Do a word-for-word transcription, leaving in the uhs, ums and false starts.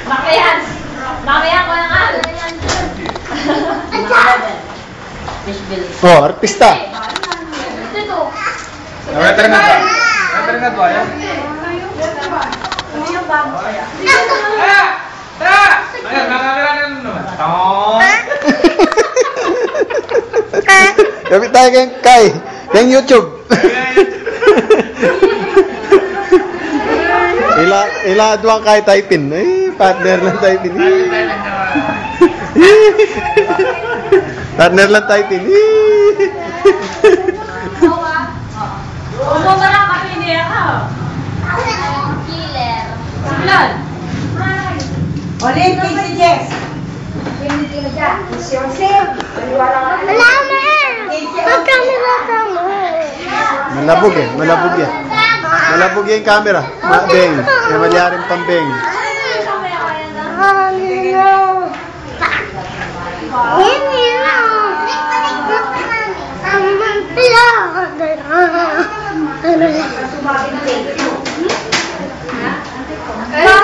Makayan. Makayan ko na nga. Fishbill. Oh, artista. Ito. Ang letter nga ba? Letter nga ba yan? Ah! Ah! Ayan, mga camera na naman. Tong! Kapit tayo kay, kay, kay YouTube. Ila, ila duang kay typing. Ay, partner lang typing. Partner lang typing. Umo ka na, kapinira ka. Simulan. Ulit, K C Jess. Wala, ma. Huwag kami na kami. Malabog e, malabog yan. Malabog yung camera. Ma-, beng. May malyaring pambeng. Ano?